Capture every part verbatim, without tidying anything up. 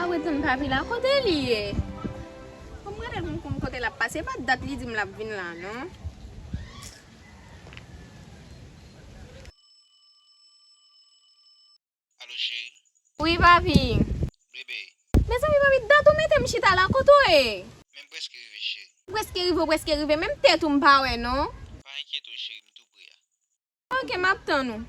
A wè tann papi la, kote li ye? Fò m gade l pou m konn kote l ap pase. Pa dat li di m l ap vin la, non. Alo, cheri. Wi, papi. Bebe. Mezanmi, papi, dat ou mete m chita la, kote w ye? Men m prèske rive, cheri. Ou prèske rive, ou prèske rive, menm tèt ou m pa wè, non. Pa enkyete w, cheri, m tou pre a. Ok, m ap tann ou.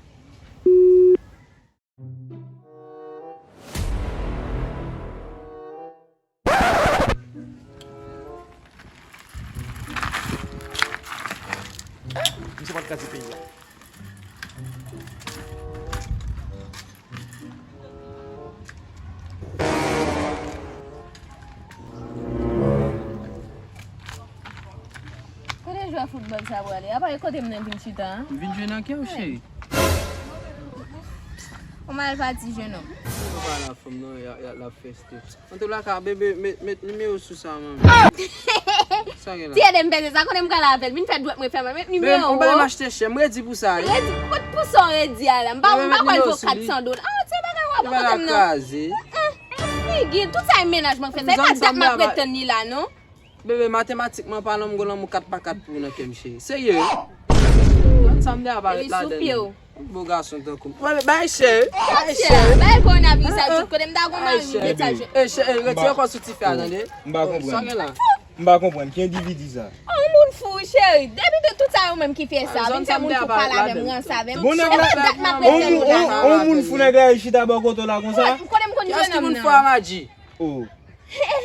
Misye pa t ka di peyi a. Kote jwè foutbòl sa pral ye? Apa e kote m nan vin chita, an? M vin jwe nan kè w, cheri. Ou mal pati, jenòm. Ou pa la fanm nan, y a, y a, l ap fèste. Antouka, bebe, met, met nimewo sou sa, manmi. Sa gen la? Ti ede m pèse sa, konnen m pral avè l. Vin fè dwèt mwen fè mal, met nimewo. Bebe, on bagay m achte chè, m redi pou sa, wi. Redi, kot pou sa w redi a la? M pa, m pa kwè l vo kat san dola. Ah, ti bagay w ap kote m nan. Kraze. Figi, tout sa e mennaj mwen fè. Se pa dat m ap ret tann li la, non. Bebe, matematikman palan, m gon lanmou kat pa kat pou ou nan kè m, cheri. Serye? Gad sa m te ap parèt ladann. Bo gason tankou m. Bay chè, bay chè. Bay kowonaviris sa tout kote m ta gon mari m te ta jwenn. E chè, e retire kò sou tifi a, tande. M pa konprann. Sa gen la? M pa konprann. Ki endividi sa? On moun fou, cheri. Depi de tout sa yo menm ki fè sa. Vin fè moun fou pale avè m, ranse avè m. Bon, nèg la, on moun fou nèg la chita bò kote w la konsa? Kote m konn jwenn nonm nan? Oh.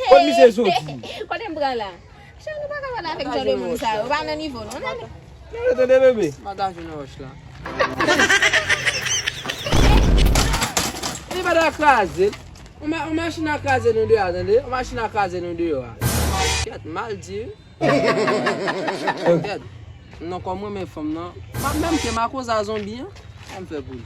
Kot misye soti? Kote m pran la? Chè, nou pa ka pale avèk jan de moun sa yo. Pa nan nivo nou, non. Tande, bebe. Li pa ta kraze. On ma-, on machin a kraze nou deyò a, tande. On machin a kraze nou deyò a. Kèt, mal di. Kèt. Non, kòm mwen, men fanm nan. M ap menm ke m a koz a zonbi, an. Sa m fè pou li?